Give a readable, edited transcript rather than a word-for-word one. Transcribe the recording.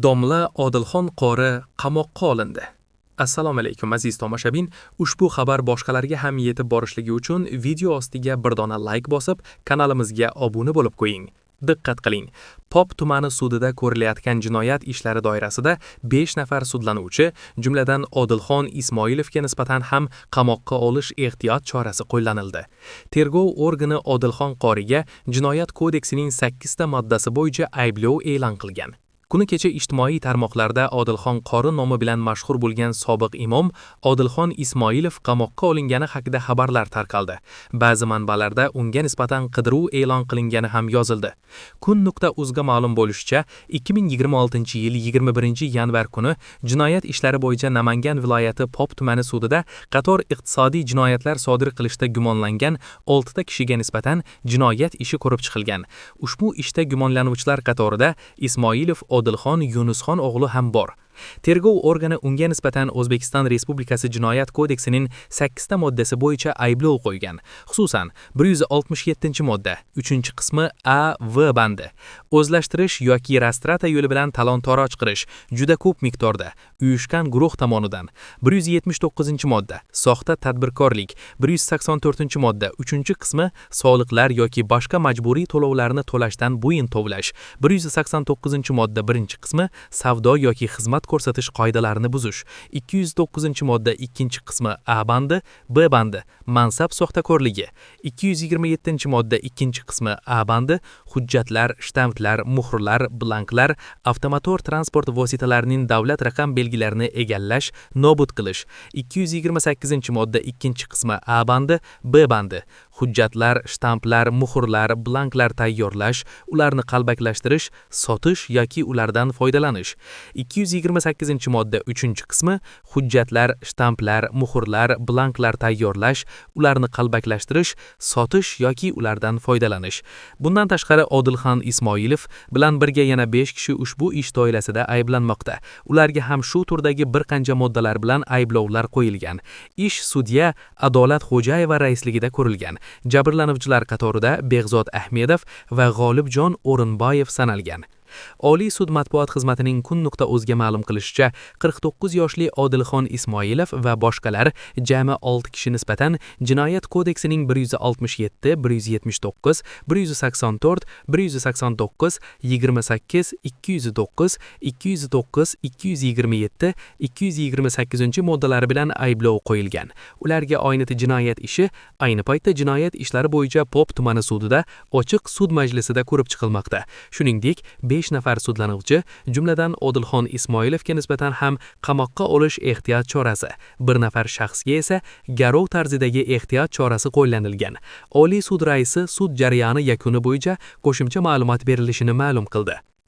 Domla Odilxon qori qamoqqa olindi. Assalomu alaykum, aziz tomoshabin. Ushbu xabar boshqalarga ham yetib borishligi uchun video ostiga bir dona layk bosib, kanalimizga obuna bo'lib qo'ying. Diqqat qiling. Pop tumani sudida ko'rilayotgan jinoyat ishlari doirasida 5 nafar sudlanuvchi, jumladan Odilxon Ismoilovga nisbatan ham qamoqqa olish ehtiyot chorasi qo'llanildi. Tergov organi Odilxon qoriga Jinoyat kodeksining 8 ta moddasi bo'yicha ayblov e'lon qilgan. Kuni kecha ijtimoiy tarmoqlarda Odilxon qori nomi bilan mashhur bo'lgan sobiq imom Odilxon Ismoilov qamoqqa olingani haqida xabarlar tarqaldi. Ba'zi manbalarda unga nisbatan qidiruv e'lon qilingani ham yozildi. Kun.uzga ma'lum bo'lishicha, 2026-yil 21-yanvar kuni jinoyat ishlari bo'yicha Namangan viloyati Pop tumani sudida qator iqtisodiy jinoyatlar sodir qilishda gumonlangan 6 ta kishiga nisbatan jinoyat ishi ko'rib chiqilgan. Ushbu ishda gumonlanuvchilar qatorida Ismoilov Odilxon Yunusxon o'g'li ham bor. Tergov organi unga nisbatan O'zbekiston Respublikasi Jinoyat kodeksining 8 ta moddasi bo'yicha ayblov qo'ygan. Xususan, 167-modda, 3-qismi A, V bandi. O'zlashtirish yoki растрата yo'li bilan talon-toroj qilish juda ko'p miqdorda uyushgan guruh tomonidan. 179-modda, soxta tadbirkorlik. 184-modda, 3-qismi soliqlar yoki boshqa majburiy to'lovlarni to'lashdan bo'yin tovlash. 189-modda 1-qismi savdo yoki xizmat ko'rsatish qoidalarini buzish. 209-modda 2-qismi A bandi, B bandi mansab soxtakorligi. 227-modda 2-qismi A bandi hujjatlar, shtamplar, muhrlar, blanklar, avtomotor transport vositalarining davlat raqam belgilarini egallash, nobud qilish. 228-modda 2-qismi A bandi, B bandi hujjatlar, shtamplar, muhrlar, blanklar tayyorlash, ularni qalbaklashtirish, sotish yoki ulardan foydalanish. 228-modda 3-qismi hujjatlar, shtamplar, muhrlar, blanklar tayyorlash, ularni qalbaklashtirish, sotish yoki ulardan foydalanish. Bundan tashqari, Odilxon Ismoilov bilan birga yana 5 kishi ushbu ish doirasida ayblanmoqda. Ularga ham shu turdagi bir qancha moddalar bilan ayblovlar qo'yilgan. Ish sudya Adolat Xo'jayeva raisligida ko'rilgan. Jabrlanuvchilar qatorida Behzod Ahmedov va G'olibjon O'rinboyev sanalgan. Oliy sud matbuot xizmatining kun.uzga ma'lum qilishicha, 49 yoshli Odilxon Ismoilov va boshqalar, jami 6 kishi nisbatan Jinoyat kodeksining 167, 179, 184, 189, 28, 209, 209, 227, 228 moddalari bilan ayblov qo'yilgan. Ularga oid jinoyat ishi ayni paytda jinoyat ishlari bo'yicha Pop tumani sudida ochiq sud majlisida ko'rib chiqilmoqda. Shuningdek, 5 nafar sudlanuvchi, jumladan Odilxon Ismoilovga nisbatan ham qamoqqa olish ehtiyot chorasi, bir nafar shaxsga esa garov tarzidagi ehtiyot chorasi qo'llanilgan. Oliy sud raisi sud jarayoni yakuni bo'yicha qo'shimcha ma'lumot berilishini ma'lum qildi.